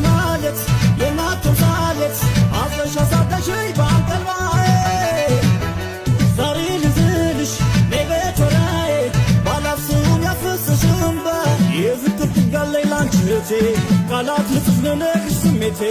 ማለት የእናት ተምሳሌት አዝለሽ አሳደግሽኝ በአንቀልባዬ። ዛሬ ልዝልሽ ነይ በቾራዬ ባላፍስም ያፈስሽ እምባ። የፍቅር ጥግ አለኝ ላንቺ እህቴ፣ ቃላት ልጽፍ ልነግርሽ ስሜቴ።